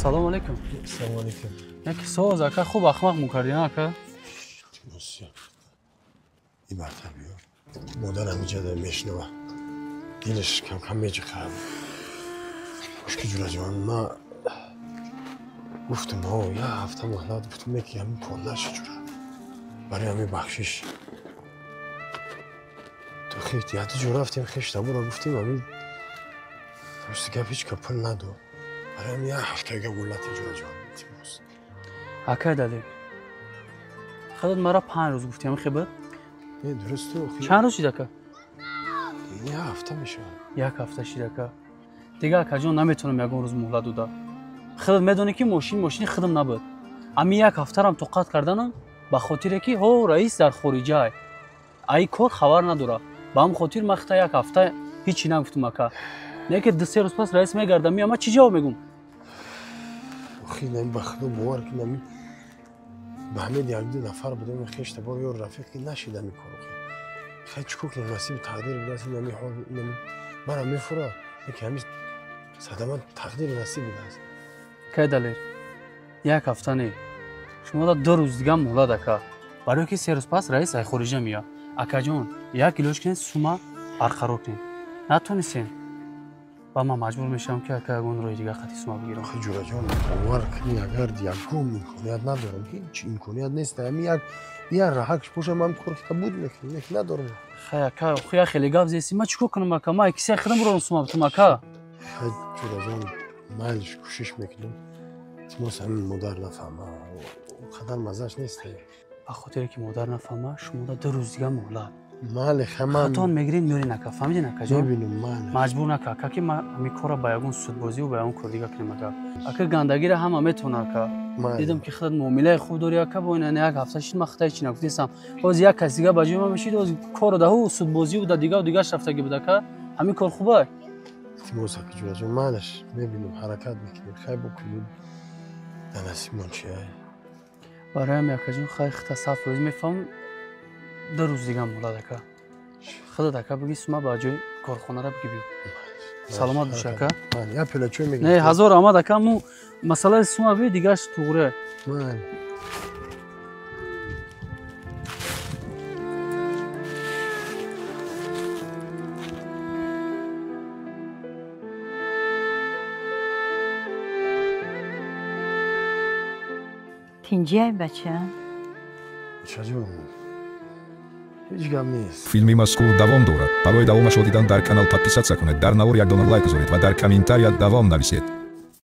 Салом алейкум. Салом алейкум. Яки соз ака хуб ахмақ мукардӣ ака? И бартар биё. Модарам иҷода мешнава. Дилаш кам-кам меҷиқад. Гӯш ки ҷураҷон, ма гуфтам, о, як ҳафта муҳлат гуфтам, ки ҳамин кор наша ҷура. Барои ҳамин бахшиш. То хит яди ҷо рафтем, хеш табура гуфтем, ҳамин рости гап ҳеҷ ка пул надод. Барои ҳамин як ҳафтага гуллати ҷураҷон. Акай Далер, худат мара 5 рӯз гуфтӣ, ҳамин хебад? Не, дуруст ту. Чанд рӯз шид ака? Як ҳафта мешавад. Як ҳафта шид ака. Дигар акаҷон наметавонам ягон рӯз муҳлат дода. Худат медонӣ ки мошин мошини худам набуд. Ами як ҳафтарам тоқат карданам ба хотире ки ҳо раис дар хориҷай. Ай кор хабар надора. Ба ҳам хотир ман хита як ҳафта ҳичи нагуфтам ака. Не ки 2-3 рӯз пас раис мегардам, меям, ман чӣ ҷавоб мегум? Охи, ба худо бовар кун, ами ба ҳамин як-ду нафар будем, хеш табор ё рафиқ ки нашидам ин корро. Хай чӣ кор кунам, насиби тақдир будааст, инами ҳол, инами манам мефурад, ки ҳамин садама тақдири насиб будааст. Кай Далер, як ҳафта не, шумо да 2 рӯз дига муҳлат ака. Барои ки 3 рӯз пас раис ай хориҷа меяд. Акаҷон, як илоҷ кунед, сума барқарор кунед. Натонистем, ба ман маҷбур мешавам ки ака ягон роҳи дига қати сума бигирам. Охи ҷураҷон, бовар кунӣ, агар ягон имконият надорам, ҳеҷ имконият нест. Ҳамин як раҳакш бошам, ман кор кита буд мекунам, лекин надорам. Хай ака, охи як хеле гап зести, ман чӣ кор кунам ака? Ман кисаи худам бурам сума битам ака. Хай ҷураҷон, майлиш кӯшиш мекунам. Илтимос, ҳамин модар нафаҳма, он қадар маззаш нест. Ба хотире ки модар нафаҳма, шумо да 2 рӯз дига муҳлат. Мале, хаман. Хатон мегирин, меёрин ака, фаҳмидин акаҷон? Мебинам, мале. Маҷбур нака, ака, ки ман ҳамин корро ба ягон судбозиву ба ягон кор дига кунем ака. Ака гандагиро ҳама метавона ака. Дидам ки худат муомилаи хуб дорӣ ака, бо ин як ҳафта шид, ман хита ҳеҷ нагуфтестам. Ҳозир як кас дига ба ҷои ман мешид, ҳозир корро даҳу судбозиву да дигаву дигаш рафтагӣ буд ака. Ҳамин кор хубай? Илтимос ака ҷураҷон, малеш, мебинам, ҳаракат мекунем, хай бикунем. Да насибмон чи ай? Барои ҳамин акаҷон, хай хита 100% мефаҳмам. 2 рӯз дига муҳлат ака. Худат ака биги сума ба ҷои корхонара биги биё. Саломат бош ака. Як пиёла чой мегирам. Не, ҳазор омад ака, му масъалаи сума би дигаш туғре. Тинҷиай бача? Бачаҷон, ҳеҷ гап нест. Филми мазкур давом дорад. Барои давомашро дидан дар канал подписаться кунед, дар навор як дона лайк гузоред ва дар комментария давом нависед.